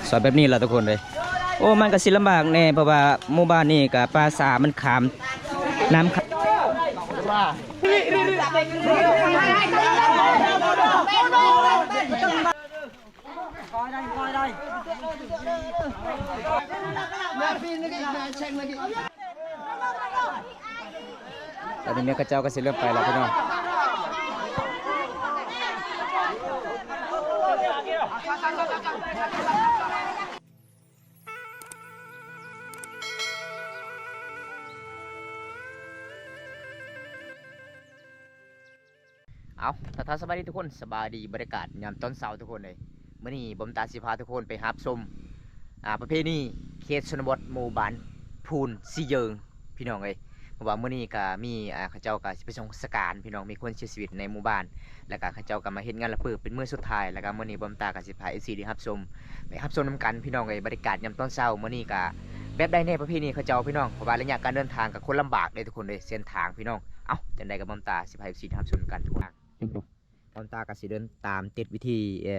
ສອຍແບບນີ້ລະທຸກຄົນເອີຍ. ໂອ້ ມັນກໍຊິລຳບາກແດ່ ເພາະວ່າໝູ່ບ້ານນີ້ກໍປ່າຊ້າ ມັນຂ້າມນ້ຳ ຕອນນີ້ແມ່ນເຂົາເຈົ້າກໍຊິເລີ່ມໄປແລ້ວພີ່ນ້ອງ. ເອົາ ທັກທາຍສະບາຍດີທຸກຄົນ, ສະບາຍດີບັນຍາກາດຍາມຕອນເຊົ້າທຸກຄົນເອີຍ. ມື້ນີ້ບ່າວຕາຊິພາທຸກຄົນໄປຮັບຊົມ ອ່າ ປະເພນີເຂດຊົນນະບົດໝູ່ບ້ານພູນສີເຢິງ ພີ່ນ້ອງເອີຍ. ເພາະວ່າມື້ນີ້ກະມີ ອ່າ ເຂົາເຈົ້າກະຊິໄປສົ່ງສະການພີ່ນ້ອງ, ມີຄົນເສຍຊີວິດໃນໝູ່ບ້ານ ແລ້ວກະເຂົາເຈົ້າກະມາເຮັດງານລະເປີດເປັນມື້ສຸດທ້າຍ, ແລ້ວກະມື້ນີ້ບ່າວຕາກະຊິພາເອັຟຊີໄດ້ຮັບຊົມ ໄປຮັບຊົມນຳກັນພີ່ນ້ອງເອີຍ. ບັນຍາກາດຍາມຕອນເຊົ້າມື້ນີ້ກະແບບໃດແດ່ປະເພນີເຂົາເຈົ້າພີ່ນ້ອງ, ເພາະວ່າໄລຍະການເດີນທາງກະຄົນລຳບາກເດ້ທຸກຄົນເອີຍ ເສັ້ນທາງພີ່ນ້ອງ. ເອົ້າ ຈັ່ງໃດກໍບ່າວຕາຊິພາເອັຟຊີໄດ້ຮັບຊົມນຳກັນທຸກຄົນ. ບ່າວຕາກໍຊິເດີນຕາມຕິດວິຖີ ເອີ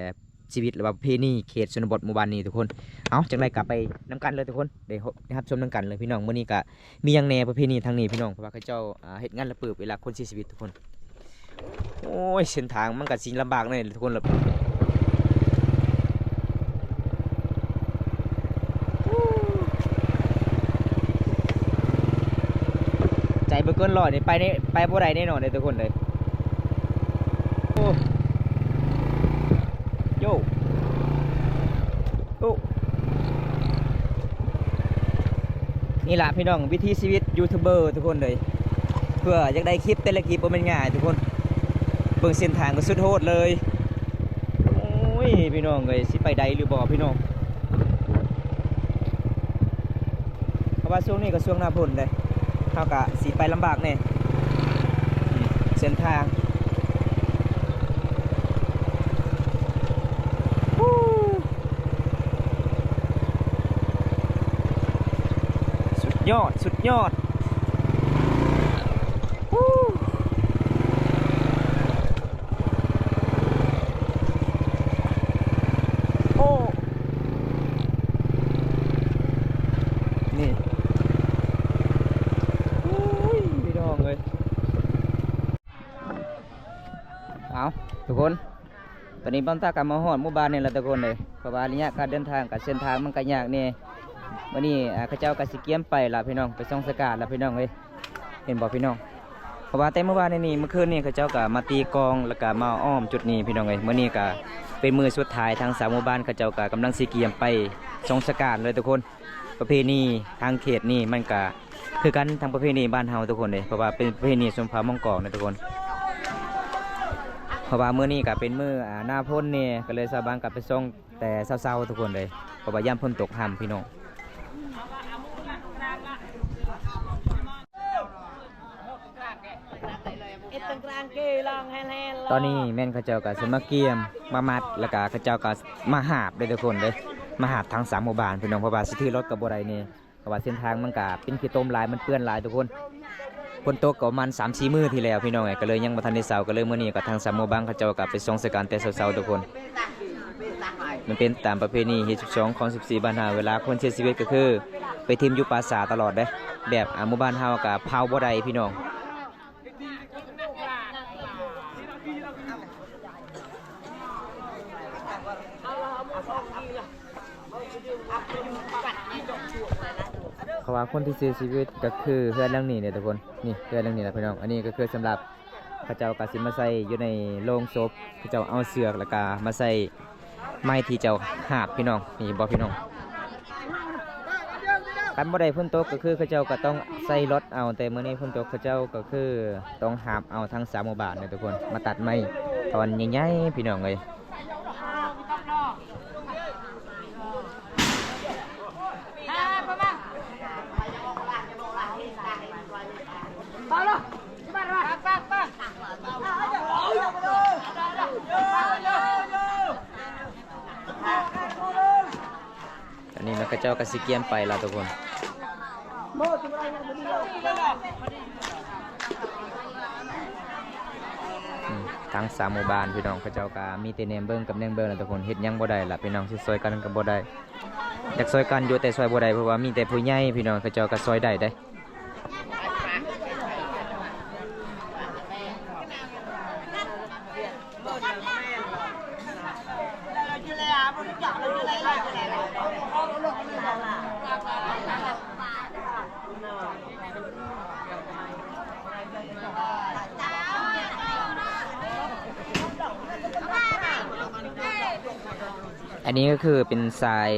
ຊີວິດ ຫຼືວ່າປະເພນີເຂດຊົນນະບົດໝູ່ບ້ານນີ້ທຸກຄົນ. ເອົ້າ ຈັ່ງໃດກໍໄປນຳກັນເລີຍທຸກຄົນ, ໄດ້ ໄດ້ຮັບຊົມນຳກັນເລີຍພີ່ນ້ອງ. ມື້ນີ້ກໍມີຫຍັງແດ່ປະເພນີທາງນີ້ພີ່ນ້ອງ, ເພາະວ່າເຂົາເຈົ້າ ອ່າ ເຮັດງານລະເປີດເວລາຄົນເສຍຊີວິດທຸກຄົນ. ໂອ້ຍ ເສັ້ນທາງມັນກໍຊິລຳບາກແດ່ທຸກຄົນລະ. ໃຈບໍ່ເກີນຮ້ອຍນີ້ໄປນີ້ ໄປບໍ່ໄດ້ແນ່ນອນເດ້ທຸກຄົນເດ້. ໂອ້ ໂອ້ ນີ້ລະພີ່ນ້ອງ ວິຖີຊີວິດຢູທູບເບີທຸກຄົນເອີຍ. ເພື່ອຢາກໄດ້ຄລິບແຕ່ລະຄລິບບໍ່ແມ່ນງ່າຍທຸກຄົນ. ເບິ່ງເສັ້ນທາງກໍສຸດໂຫດເລີຍ. ໂອ້ຍ ພີ່ນ້ອງເອີຍ ຊິໄປໄດ້ຫຼືບໍ່ພີ່ນ້ອງ? ເພາະວ່າຊ່ວງນີ້ກໍຊ່ວງໜ້າຝົນເດ້ ເຮົາກໍຊິໄປລຳບາກແດ່ ເສັ້ນທາງ. ສຸດຍອດ ສຸດຍອດ. ໂອ້ ນີ້ ໂອ້ຍ ພີ່ນ້ອງເອີຍ. ເອົາ ທຸກຄົນ ຕອນນີ້ບ່າວຕາກໍມາຮອດໝູ່ບ້ານນີ້ແລ້ວທຸກຄົນເອີຍ. ເພາະວ່າໄລຍະການເດີນທາງກັບເສັ້ນທາງມັນກໍຍາກແດ່. ມື້ນີ້ ອ່າ ເຂົາເຈົ້າກໍຊິກຽມໄປລະພີ່ນ້ອງ, ໄປສົ່ງສະການລະພີ່ນ້ອງເອີຍ. ເຫັນບໍ່ພີ່ນ້ອງ? ເພາະວ່າແຕ່ມື້ວານນີ້ ມື້ຄືນນີ້ເຂົາເຈົ້າກໍມາຕີກອງ ແລ້ວກໍມາອ້ອມຈຸດນີ້ພີ່ນ້ອງເອີຍ. ມື້ນີ້ກໍເປັນມື້ສຸດທ້າຍ, ທາງຊາວໝູ່ບ້ານເຂົາເຈົ້າກໍກຳລັງຊິກຽມໄປສົ່ງສະການເລີຍທຸກຄົນ. ປະເພນີທາງເຂດນີ້ມັນກະຄືກັນທາງປະເພນີບ້ານເຮົາທຸກຄົນເດ້, ເພາະວ່າເປັນປະເພນີຊົນເຜົ່າມົ້ງກອງເດ້ທຸກຄົນ. ເພາະວ່າມື້ນີ້ກະເປັນມື້ ອ່າ ໜ້າຝົນແດ່ ກະເລີຍຊາວບ້ານກະໄປສົ່ງແຕ່ເຊົ້າໆທຸກຄົນເດ້, ເພາະວ່າຢ້ານຝົນຕົກຫ້ຳພີ່ນ້ອງ. ຕອນນີ້ແມ່ນເຂົາເຈົ້າກໍຊິມາກຽມມາມັດ ແລ້ວກໍເຂົາເຈົ້າກໍມາຫາບເດ້ທຸກຄົນເດ້, ມາຫາບທາງສາມໝູ່ບ້ານພີ່ນ້ອງ, ເພາະວ່າຊິຖືລົດກໍບໍ່ໄດ້ແນ່ ເພາະວ່າເສັ້ນທາງມັນກໍເປັນຂີ້ຕົມຫຼາຍ ມັນເປື້ອນຫຼາຍທຸກຄົນ. ຝົນຕົກກໍປະມານສາມສີ່ມື້ທີ່ແລ້ວພີ່ນ້ອງເອີຍ, ກໍເລີຍຍັງບໍ່ທັນໄດ້ເຊົາ, ກໍເລີຍມື້ນີ້ກໍທາງສາມໝູ່ບ້ານເຂົາເຈົ້າກໍໄປສົ່ງສະການແຕ່ເຊົ້າໆທຸກຄົນ. ມັນເປັນຕາມປະເພນີຮີດສິບສອງຄອງສິບສີ່ບ້ານເຮົາ, ເວລາຄົນເສຍຊີວິດກໍຄືໄປຖິ້ມຢູ່ປ່າຊ້າຕະຫຼອດເດ້, ແບບ ອ່າ ໝູ່ບ້ານເຮົາກໍເຜົາບໍ່ໄດ້ພີ່ນ້ອງ. ເພາະວ່າຄົນທີ່ເສຍຊີວິດກໍຄືເຮືອນຫຼັງນີ້ເດ້ທຸກຄົນ, ນີ້ເຮືອນຫຼັງນີ້ລະພີ່ນ້ອງ. ອັນນີ້ກໍຄືສຳລັບ ເຂົາເຈົ້າກໍຊິມາໃສ່ຢູ່ໃນໂລງສົບ, ເຂົາເຈົ້າເອົາເຊືອກ ແລ້ວກໍມາໃສ່ໄມ້ທີ່ເຈົ້າຫາບພີ່ນ້ອງ, ນີ້ເຫັນບໍ່ພີ່ນ້ອງ? ຄັນບໍ່ໄດ້ຝົນຕົກກໍຄືເຂົາເຈົ້າກໍຕ້ອງໃສ່ລົດເອົາ, ແຕ່ມື້ນີ້ຝົນຕົກເຂົາເຈົ້າກໍຄືຕ້ອງຫາບເອົາທັງສາມໝູ່ບ້ານເດ້ທຸກຄົນ, ມາຕັດໄມ້ທ່ອນໃຫຍ່ໆພີ່ນ້ອງເອີຍ. ອັນນີ້ມັນ ເຂົາເຈົ້າກໍຊິກຽມໄປລະທຸກຄົນ. ອືມ ທັງສາມໝູ່ບ້ານພີ່ນ້ອງ ເຂົາເຈົ້າກະມີແຕ່ແນມເບິ່ງກັບແນມເບິ່ງລະທຸກຄົນ ເຮັດຫຍັງບໍ່ໄດ້ລະພີ່ນ້ອງ ຊິຊ່ອຍກັນກະບໍ່ໄດ້ ຢາກຊ່ອຍກັນຢູ່ແຕ່ຊ່ອຍບໍ່ໄດ້ ເພາະວ່າມີແຕ່ຜູ້ໃຫຍ່ພີ່ນ້ອງ ເຂົາເຈົ້າກະຊ່ອຍໄດ້ເດ້. ອັນນີ້ກະຄືເປັນສາຍ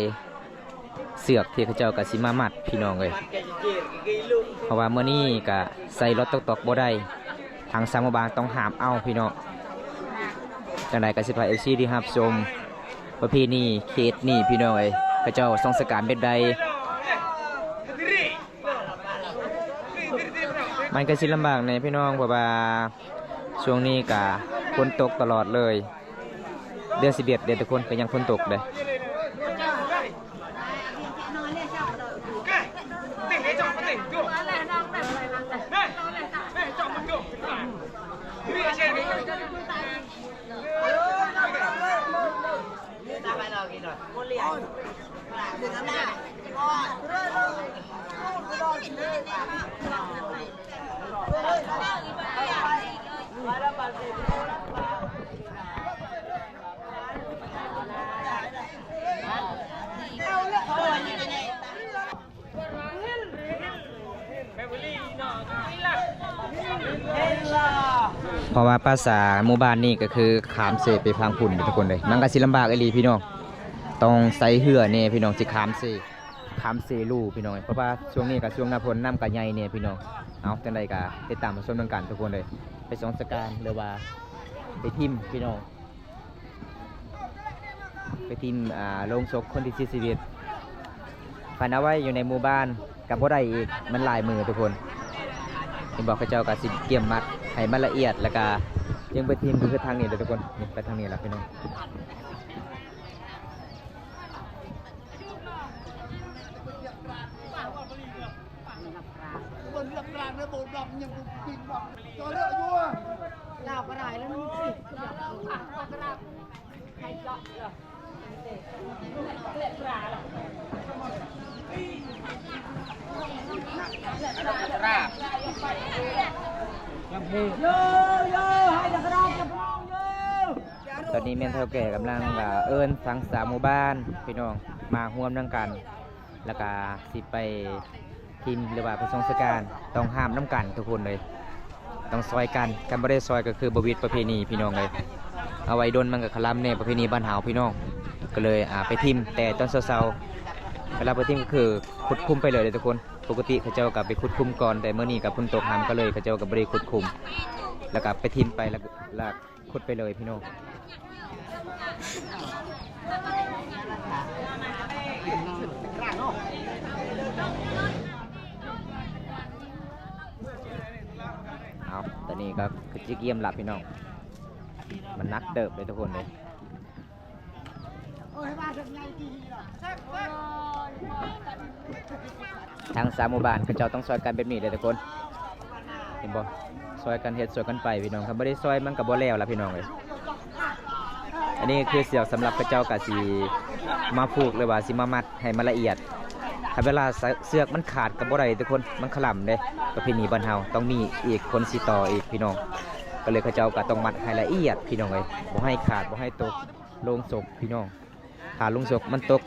ເຊືອກທີ່ເຂົາເຈົ້າກະຊິມາມັດພີ່ນ້ອງເອີຍ ເພາະວ່າມື້ນີ້ກະໃສ່ລອດຕ໊ອກໆບໍ່ໄດ້ ທາງຊາວໝູ່ບ້ານຕ້ອງຫ້າມເອົາພີ່ນ້ອງ. ຈັ່ງໃດກະຊິພາເອັຟຊີໄດ້ຮັບຊົມປະເພນີເຂດນີ້ພີ່ນ້ອງເອີຍ ເຂົາເຈົ້າສົ່ງສະການແບບໃດ. ມັນກະຊິລຳບາກແດ່ພີ່ນ້ອງ ເພາະວ່າຊ່ວງນີ້ກະຝົນຕົກຕະຫຼອດເລີຍ. ເດືອນສິບເອັດເດ້ທຸກຄົນ ກະຍັງຝົນຕົກເດ້. ເພາະວ່າພາສາໝູ່ບ້ານນີ້ກະຄືຂ້າມເຊໄປຝັ່ງພຸ້ນເດ້ທຸກຄົນເດ້ ມັນກະຊິລຳບາກອີ່ຫຼີພີ່ນ້ອງ ຕ້ອງໃຊ້ເຮືອແດ່ພີ່ນ້ອງ ຊິຂ້າມເຊ ຂ້າມເຊລູພີ່ນ້ອງ ເພາະວ່າຊ່ວງນີ້ກະຊ່ວງໜ້າຝົນ ນ້ຳກະໃຫຍ່ແດ່ພີ່ນ້ອງ. ເອົາ ຈັ່ງໃດກະຕິດຕາມຮັບຊົມນຳກັນທຸກຄົນເດີ ໄປສົ່ງສະການ ຫຼືວ່າໄປຖິ້ມພີ່ນ້ອງ ໄປຖິ້ມ ອາ ໂລງສົບຄົນທີ່ເສຍຊີວິດ ຄັນເອົາໄວ້ຢູ່ໃນໝູ່ບ້ານກະບໍ່ໄດ້ອີກ ມັນຫຼາຍມື້ທຸກຄົນ. ເຫັນບໍ່ ເຂົາເຈົ້າກະຊິກຽມມັດໃຫ້ມັນລະອຽດ ລະກະຈຶ່ງໄປຖິ້ມ ຄືທາງນີ້ເດີທຸກຄົນ ນີ້ໄປທາງນີ້ລະພີ່ນ້ອງ. ລາວກະໄດ້ແລ້ວ ຕອນນີ້ແມ່ນເຖົ້າແກ່ກຳລັງ ອາ ເອີ້ນທັງສາມໝູ່ບ້ານພີ່ນ້ອງມາຮ່ວມນຳກັນ ລະກະຊິໄປ ທີມ ຫຼືວ່າໄປສົ່ງສະການ ຕ້ອງຫ້າມນຳກັນທຸກຄົນເລີຍ ຕ້ອງຊ່ອຍກັນ ຄັນບໍ່ໄດ້ຊ່ອຍກະຄືບໍ່ວິດປະເພນີພີ່ນ້ອງເອີຍ. ເອົາໄວ້ດົນມັນກະຄະລຳແດ່ປະເພນີບ້ານເຮົາພີ່ນ້ອງ ກະເລີຍ ອາ ໄປຖິ້ມແຕ່ຕອນເຊົ້າໆ ເວລາໄປຖິ້ມກະຄືຂຸດຄຸມໄປເລີຍເດີທຸກຄົນ. ປົກກະຕິເຂົາເຈົ້າກະໄປຂຸດຄຸມກ່ອນ ແຕ່ມື້ນີ້ກະຝົນຕົກຫ້ຳ ກະເລີຍເຂົາເຈົ້າກະບໍ່ໄດ້ຂຸດຄຸມ ລະກະໄປຖິ້ມໄປ ລະ ລະ ຂຸດໄປເລີຍພີ່ນ້ອງ. ເອົາ ຕອນນີ້ກະຄືຊິກຽມລະພີ່ນ້ອງ ມັນໜັກເຕີບເລີຍທຸກຄົນເລີຍ. ທາງຊາວໝູ່ບ້ານເຂົາເຈົ້າຕ້ອງຊ່ອຍກັນແບບນີ້ເດີທຸກຄົນ ເຫັນບໍ່ ຊ່ອຍກັນເຮັດຊ່ອຍກັນໄປພີ່ນ້ອງ ຄັນບໍ່ໄດ້ຊ່ອຍມັນກະບໍ່ແລ້ວລະພີ່ນ້ອງເອີຍ. ອັນນີ້ຄືເຊືອກສຳລັບເຂົາເຈົ້າກະຊິມາຜູກ ຫຼືວ່າຊິມາມັດໃຫ້ມັນລະອຽດ ຄັນເວລາເຊືອກມັນຂາດກະບໍ່ໄດ້ທຸກຄົນ ມັນຄະລຳເດ້. ປະເພນີບ້ານເຮົາຕ້ອງມີອີກຄົນຊິຕໍ່ອີກພີ່ນ້ອງ ກະເລີຍເຂົາເຈົ້າກະຕ້ອງມັດໃຫ້ລະອຽດພີ່ນ້ອງເອີຍ ບໍ່ໃຫ້ຂາດ ບໍ່ໃຫ້ຕົກໂລງສົບພີ່ນ້ອງ. ຖ້າໂລງສົບມັນຕົກ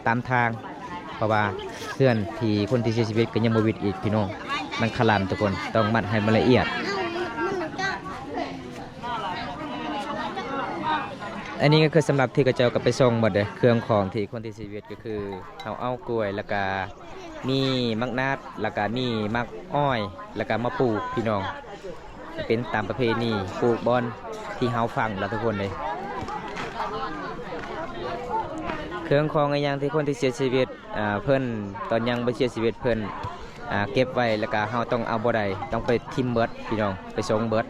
ຕາມທາງ ເພາະວ່າເຮືອນທີ່ຄົນທີ່ເສຍຊີວິດກະຍັງບໍ່ວິດອີກພີ່ນ້ອງ ມັນຄະລຳທຸກຄົນ ຕ້ອງມັດໃຫ້ມັນລະອຽດ. ອັນນີ້ກະຄືສຳລັບທີ່ເຂົາເຈົ້າກະໄປສົ່ງໝົດເດີ ເຄື່ອງຂອງທີ່ຄົນທີ່ເສຍຊີວິດ ກະຄືເຮົາເອົາກ້ວຍ ລະກະມີໝາກນາດ ລະກະມີໝາກອ້ອຍ ລະກະມາປູກພີ່ນ້ອງ. ເປັນຕາມປະເພນີ ປູກບ່ອນທີ່ເຮົາຝັງລະທຸກຄົນເດ້. ເຄື່ອງຂອງອີ່ຫຍັງທີ່ຄົນທີ່ເສຍຊີວິດ ອາ ເພິ່ນ ຕອນຍັງບໍ່ເສຍຊີວິດເພິ່ນ ອາ ເກັບໄວ້ ລະກະເຮົາຕ້ອງເອົາບໍ່ໄດ້ ຕ້ອງໄປຖິ້ມເບິດພີ່ນ້ອງ ໄປສົ່ງເບິດ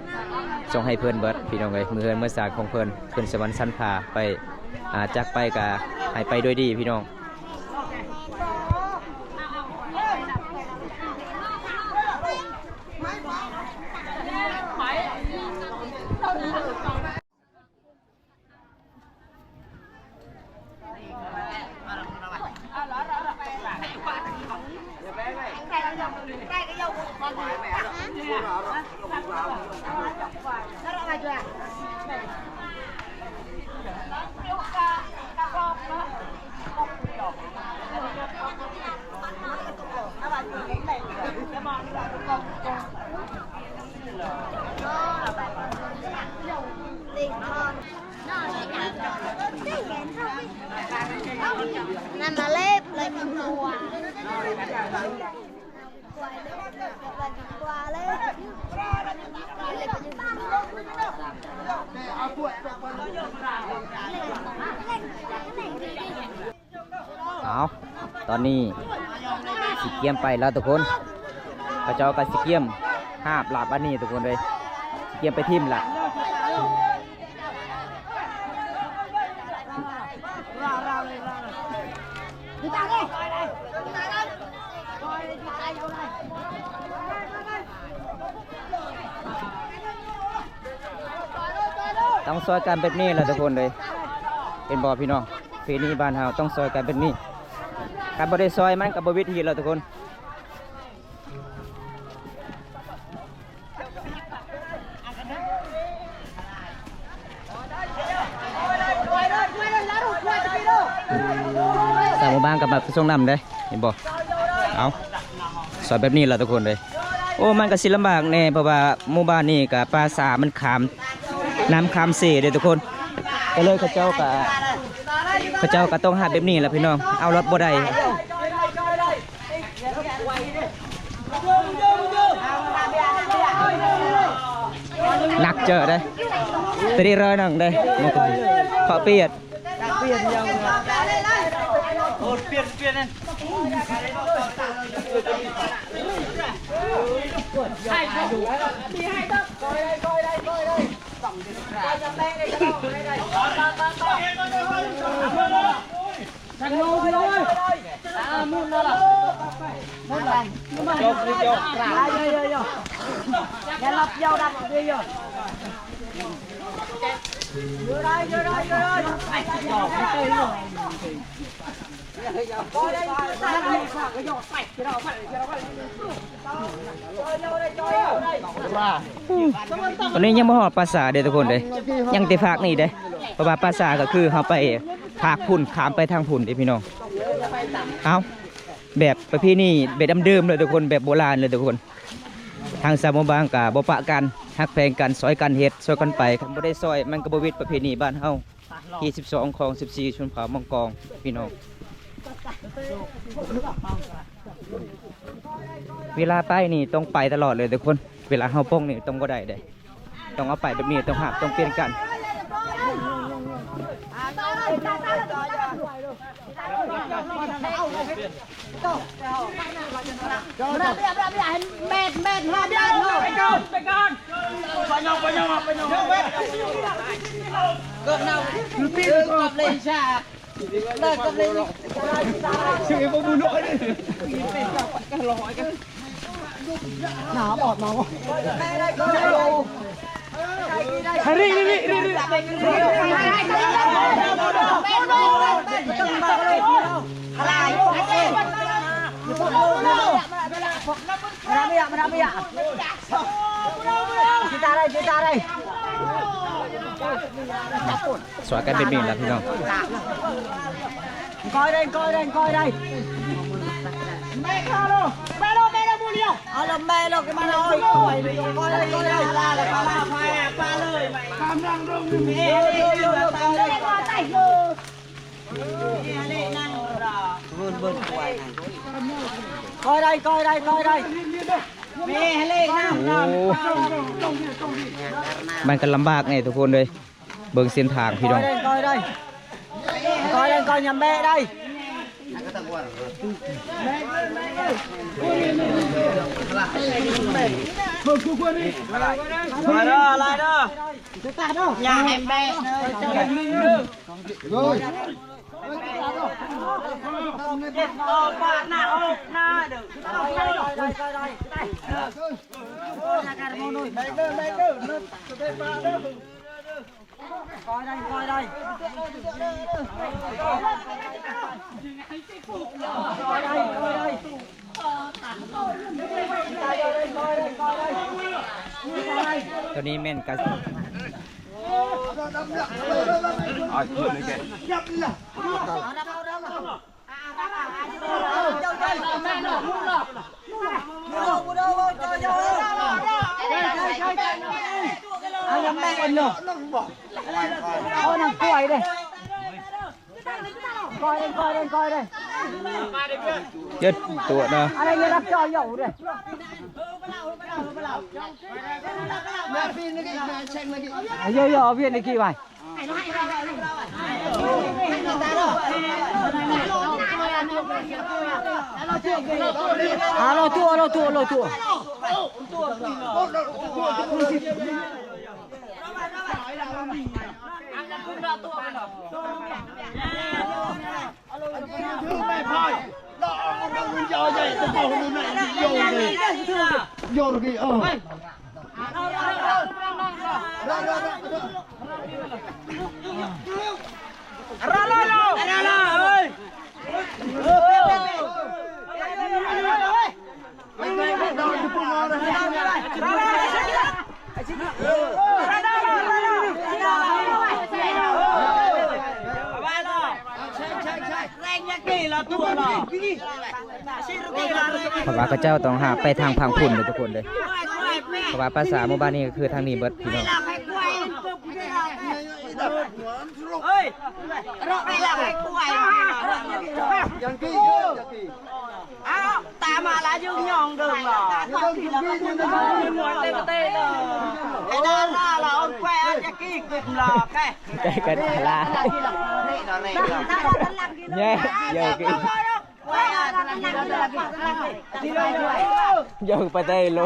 ສົ່ງໃຫ້ເພິ່ນເບິດພີ່ນ້ອງເອີຍ. ເມືອເຮືອນເມືອຊານຂອງເພິ່ນ ຂຶ້ນສະຫວັນຊັ້ນຟ້າໄປ ອາ ຈາກໄປກະໃຫ້ໄປດ້ວຍດີພີ່ນ້ອງ. ໄປ ໄປ ເອົາເອົາເອົາ Nambah lep lagi dua. ເອົາ ຕອນນີ້ຊິກຽມໄປແລ້ວທຸກຄົນ ເຂົາເຈົ້າກໍຊິກຽມຫາບລາບອັນນີ້ທຸກຄົນເອີຍ ຊິກຽມໄປຖິ້ມລະ. ຕ້ອງຊ່ອຍກັນແບບນີ້ລະທຸກຄົນເອີຍ ເຫັນບໍ່ພີ່ນ້ອງ? ເພນີບ້ານເຮົາຕ້ອງຊ່ອຍກັນແບບນີ້ ຄັນບໍ່ໄດ້ຊ່ອຍມັນກໍບໍ່ວິດຮີດລະທຸກຄົນ. ຊາວບ້ານກໍມາສົ່ງນ້ຳເດ້ ເຫັນບໍ່? ເອົາ ຊ່ອຍແບບນີ້ລະທຸກຄົນເອີຍ. ໂອ້ ມັນກໍຊິລຳບາກແດ່ ເພາະວ່າໝູ່ບ້ານນີ້ກໍປ່າຊ້າ ມັນຂ້າມ ນ້ຳຂ້າມເຊເດ້ທຸກຄົນ ກໍເລີຍເຂົາເຈົ້າກໍ ເຂົາເຈົ້າກໍຕ້ອງຮັບແບບນີ້ລະພີ່ນ້ອງ ເອົາລົດບໍ່ໄດ້. ໜັກເຈີເດ້ ຕະລິຮ້ອຍໜຶ່ງເດ້ ເພາະປຽດ ຕອນນີ້ຍັງບໍ່ຮອດປ່າຊ້າເດ້ທຸກຄົນເດ້ ຍັງແຕ່ຟາກນີ້ເດ້ ເພາະວ່າປ່າຊ້າກໍຄືເຮົາໄປຟາກພຸ້ນ ຂ້າມໄປທາງພຸ້ນເດ້ພີ່ນ້ອງ. ເອົາ ແບບປະເພນີແບບດຳເດີມເລີຍທຸກຄົນ ແບບໂບລານເລີຍທຸກຄົນ. ທາງຊາວໝູ່ບ້ານກໍບໍ່ປະກັນ ຮັກແພງກັນ ຊ່ອຍກັນເຮັດ ຊ່ອຍກັນໄປ ຄັນບໍ່ໄດ້ຊ່ອຍມັນກໍບໍ່ວິດປະເພນີບ້ານເຮົາ ທີສິບສອງ ຂອງສິບສີ່ ຊົນເຜົ່າມົ້ງກອງ ພີ່ນ້ອງ. ເວລາໄປນີ້ຕ້ອງໄປຕະຫຼອດເລີຍທຸກຄົນ ເວລາເຮົາປົງນີ້ຕ້ອງບໍ່ໄດ້ເດ້ ຕ້ອງເອົາໄປແບບນີ້ ຕ້ອງຫາບ ຕ້ອງປ່ຽນກັນ. ຊ່ອຍກັນເປັນເມນລະພີ່ນ້ອງ. ໂອ້ ມັນກໍລຳບາກແດ່ທຸກຄົນເອີຍ. ເບິ່ງເສັ້ນທາງພີ່ນ້ອງ. ເ ໂຕນີ້ແມ່ນກະ ເຈັດຕົວເນາະ. ເພາະວ່າເຂົາເຈົ້າຕ້ອງຫາໄປທາງຝັ່ງພຸ້ນເດີທຸກຄົນເດີ ເພາະວ່າພາສາໝູ່ບ້ານນີ້ກໍຄືທາງນີ້ເບິດພີ່ນ້ອງ. ອ້າວ ຕາມາລະຍຶງຍອງເດີງລະ ໄອ້ດາລາລະ ເອົາແກວ ເອົາຈັກກີ້ຂຶ້ນລະ ແກ ແກກັນລາ ແຍ່ ເຢີກິ ເຢີໄປໄດ້ໂລ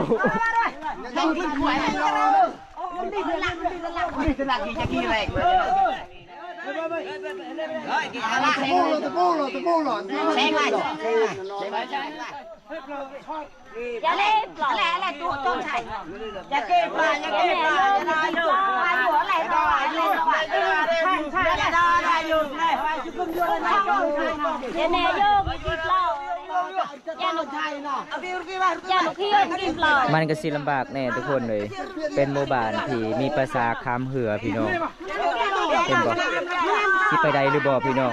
ມັນກໍຊິລຳບາກແດ່ທຸກຄົນເອີຍ ເປັນໝູ່ບ້ານທີ່ມີປາສາຂ້າມເຮືອພີ່ນ້ອງ ເຫັນບໍ່ ຊິໄປໄດ້ຫຼືບໍ່ພີ່ນ້ອງ?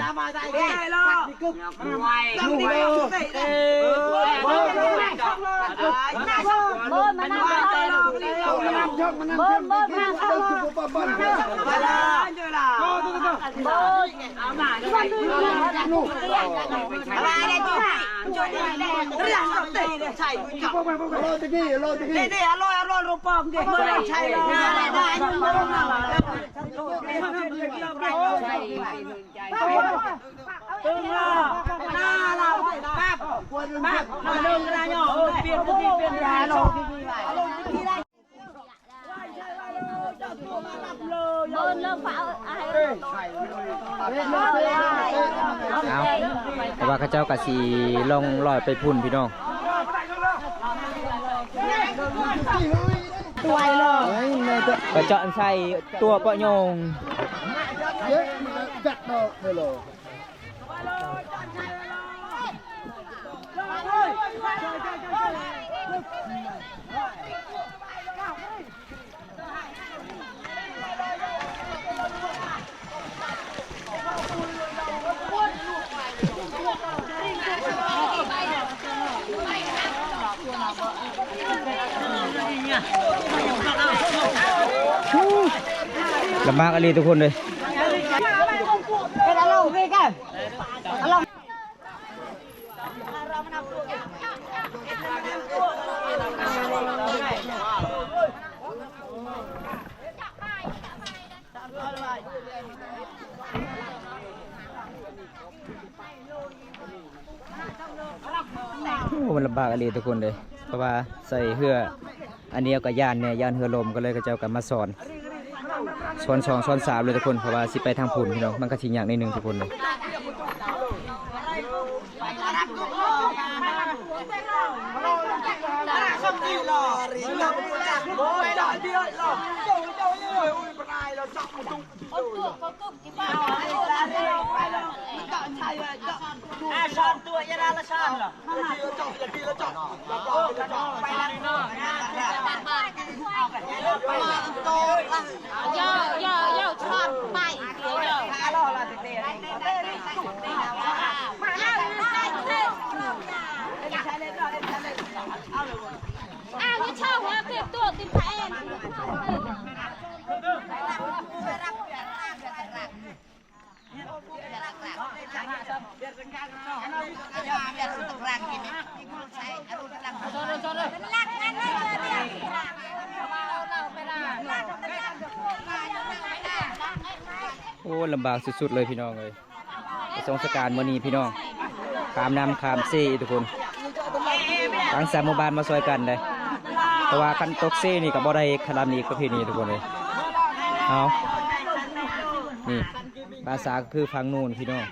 ເອົາ ແຕ່ວ່າເຂົາເຈົ້າກໍຊິລ່ອງລອຍໄປພຸ້ນພີ່ນ້ອງ ໄປເຈາະໃສ່ຕົວເປາະໂຍງ. ລຳບາກອີ່ຫຼີທຸກຄົນເອີຍ. ໂອ້ ມັນລຳບາກອີ່ຫຼີທຸກຄົນເດ້ ເພາະວ່າໃສ່ເຮືອອັນດຽວກໍຢ້ານແດ່ ຢ້ານເຮືອລົ້ມ ກໍເລີຍເຂົາເຈົ້າກໍມາຊ້ອນ ຊ້ອນສອງ ຊ້ອນສາມເລີຍທຸກຄົນ ເພາະວ່າຊິໄປທາງພຸ້ນພີ່ນ້ອງ ມັນກໍຊິຍາກໜ້ອຍໜຶ່ງທຸກຄົນເດ້. ໂອ້ຍ ໂອ້ ລຳບາກສຸດໆເລີຍພີ່ນ້ອງເອີຍ. ໄປສົ່ງສະການມື້ນີ້ພີ່ນ້ອງ ຂ້າມນ້ຳຂ້າມເຊທຸກຄົນ ທັງສາມໝູ່ບ້ານມາຊ່ວຍກັນເດ້ ເພາະວ່າຄັນຕົກເຊນີ້ກໍບໍ່ໄດ້ ຄະລຳນີ້ປະເພນີທຸກຄົນເອີຍ. ເອົາ ນີ້ ພາສາຄືຝັ່ງນູ້ນພີ່ນ້ອງ.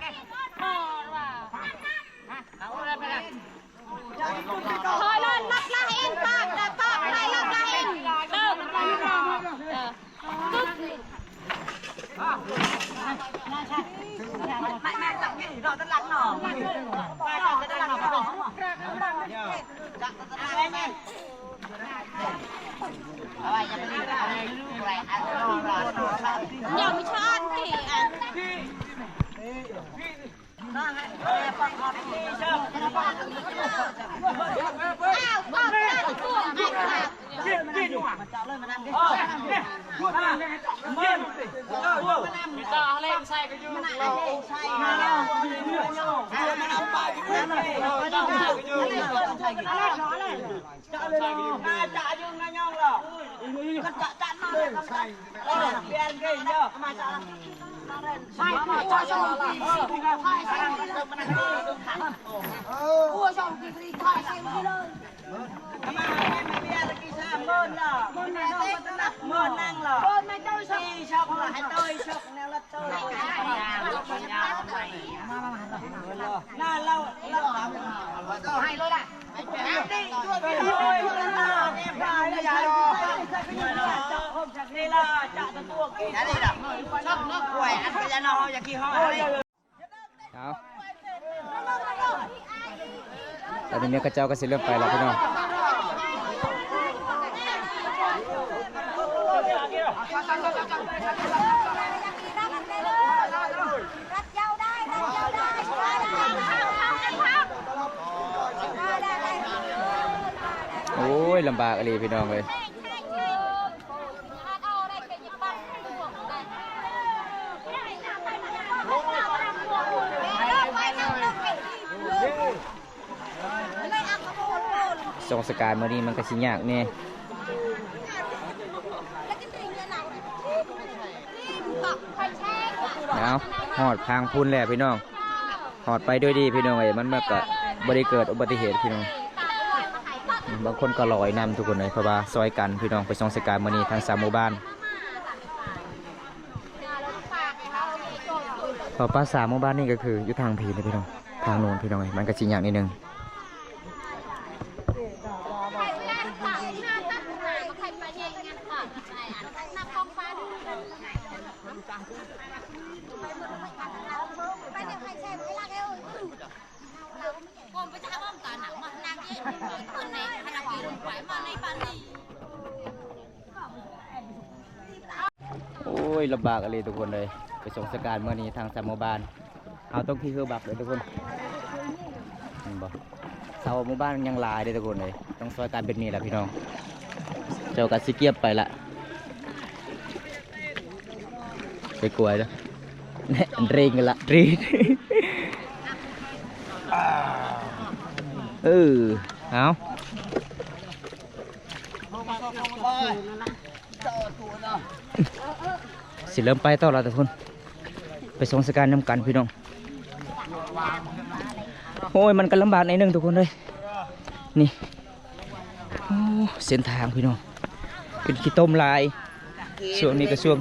ເອົາ ຕອນນີ້ເຂົາເຈົ້າກໍຊິເລີ່ມໄປແລ້ວພີ່ນ້ອງ. ໂອ້ຍ ລຳບາກອີ່ຫຼີພີ່ນ້ອງເອີຍ. ສົ່ງສະການມື້ນີ້ມັນກໍຊິຍາກແດ່. ເອົາ ຮອດທາງພຸ້ນແລ້ວພີ່ນ້ອງ. ຮອດໄປດ້ວຍດີພີ່ນ້ອງເອີຍ ມັນ ມັນກໍບໍ່ໄດ້ເກີດອຸບັດຕິເຫດພີ່ນ້ອງ. ບາງຄົນກໍລອຍນຳທຸກຄົນເອີຍ ເພາະວ່າຊ່ອຍກັນພີ່ນ້ອງ ໄປສົ່ງສະການມື້ນີ້ທັງສາມໝູ່ບ້ານ. ເພາະປາສາດໝູ່ບ້ານນີ້ກໍຄືຢູ່ທາງພີ້ແຫຼະພີ່ນ້ອງ ທາງໂນ້ນພີ່ນ້ອງເອີຍ ມັນກໍຊິຍາກນິດໜຶ່ງ. ໂອ້ຍ ລຳບາກອີ່ຫຼີທຸກຄົນເອີຍ ໄປສົ່ງສະການມື້ນີ້ທາງຊາວໝູ່ບ້ານ ເຮົາຕ້ອງຂີ່ເຮືອບັກເດີທຸກຄົນ ເຫັນບໍ່? ຊາວໝູ່ບ້ານຍັງຫຼາຍເດີທຸກຄົນເອີຍ ຕ້ອງຊ່ອຍກັນແບບນີ້ລະພີ່ນ້ອງ. ເຈົ້າກໍຊິກຽບໄປລະ ໄປກວຍລະ ເດ້ງກັນລະ ເດ້ງ ເອີ ເອົາ ຊິເລີ່ມໄປຕໍ່ລະທຸກຄົນ ໄປສົ່ງສະການນຳກັນພີ່ນ້ອງ. ໂອ້ຍ ມັນກໍລຳບາກໜ້ອຍໜຶ່ງທຸກຄົນເອີຍ ນີ້ ໂອ້ ເສັ້ນທາງພີ່ນ້ອງ ເປັນຂີ້ຕົມຫຼາຍ ຊ່ວງນີ້ກໍຊ່ວງ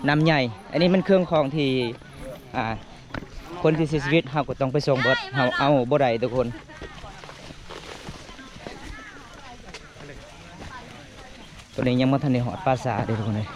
ນ້ຳໃຫຍ່. ອັນນີ້ແມ່ນເຄື່ອງຂອງທີ່ ອ່າ ຄົນທີ່ເສຍຊີວິດ ເຮົາກໍຕ້ອງໄປສົ່ງເບິດ ເຮົາເອົາບໍ່ໄດ້ທຸກຄົນ. ຕອນນີ້ຍັງບໍ່ທັນໄດ້ຮອດປ່າຊ້າເດ້ທຸກຄົນເອີຍ.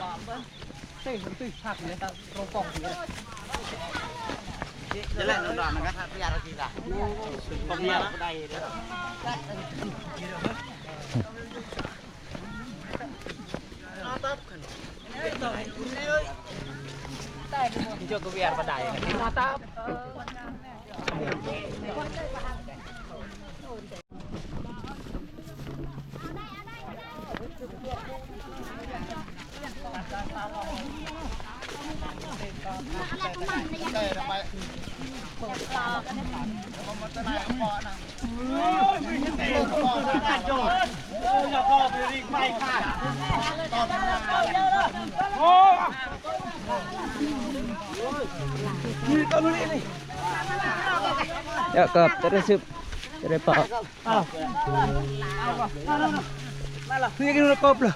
Ya, Kap, terus, Yup. Terus, Pak. Ini kan udah Kap lah.